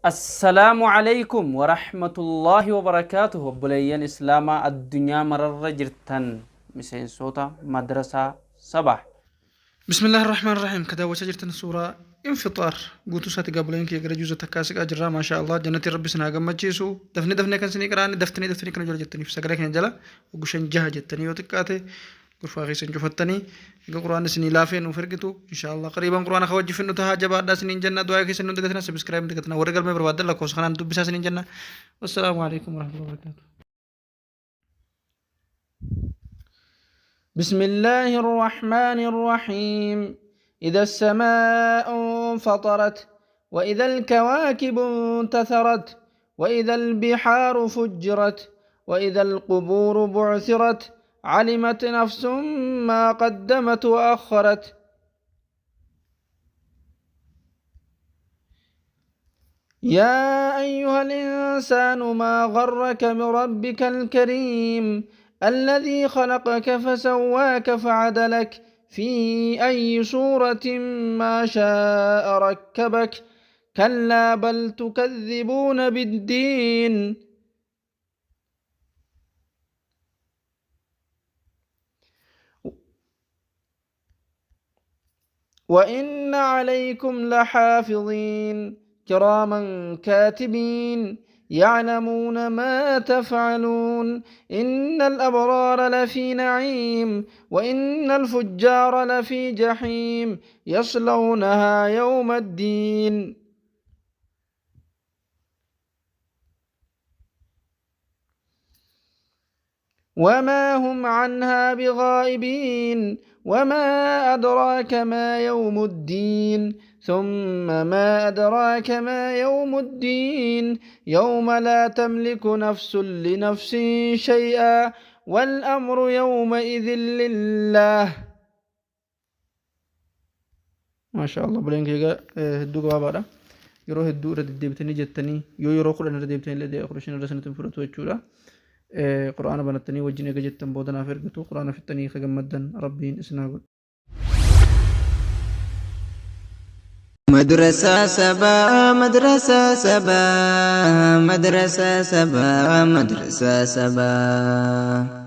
Assalaamu Aleeykum Warahmatullaahi Wabarakaatuh Obboleeyyan Islaamaa addunyaa mararra jirtan miseensoota madrasaa Sabah. Bismillaahi Rahmaan Rahiim ka daawwachaa jirtan suuraa Infixaar guutuu isaati gaabboleen kiyya gara juuza takkaa siqaa jirra maashaa Allah jannatiin rabbi isin haa gammachiisu dafnee dafnee kan isinii qiraanne daftanii daftanii kan jala jettaniif sagalee keenya jala hoggu shan jaha jettanii yoo xiqqaate Gorfaa keessan cufattanii egaa qur'aanni isinii laafee nuuf ergitu inshaa Allah qariiban qur'aana ka wajji finnu tahaa jabaadhaa isiniin jenna du'aa keessan nu dagatina subscribe hin dagatina warri galmee barbaaddan lakkoofsa kanaan dubbisaa isiniin jenna wassalaamu alaikum warahmatullahi wabarakatuh. بسم الله الرحمن الرحيم إذا السماء انفطرت وإذا الكواكب انتثرت وإذا البحار فجرت وإذا القبور بعثرت علمت نفس ما قدمت وأخرت. يا أيها الإنسان ما غرك بربك الكريم الذي خلقك فسواك فعدلك في أي صورة ما شاء ركبك كلا بل تكذبون بالدين. وإن عليكم لحافظين كراما كاتبين يعلمون ما تفعلون إن الأبرار لفي نعيم وإن الفجار لفي جحيم يصلونها يوم الدين. وما هم عنها بغائبين وما أدراك ما يوم الدين ثم ما أدراك ما يوم الدين يوم لا تملك نفس لنفس شيئا والأمر يومئذ لله. Maashaa Allah buleen kee egaa hedduu gabaabaadha. Yeroo hedduu irra deddeebitanii jettanii yoo yeroo 10 irra deebitanii illee 15 irra isinitti hin fudhatu jechuudha. Qur'aana banattanii wajjin eega jettan booda naaf ergitu qur'aana fixxanii ka gammaddan rabbiin isin haa godhu. Madrasaa sabaa madrasaa sabaa madrasaa sabaa madrasaa sabaa.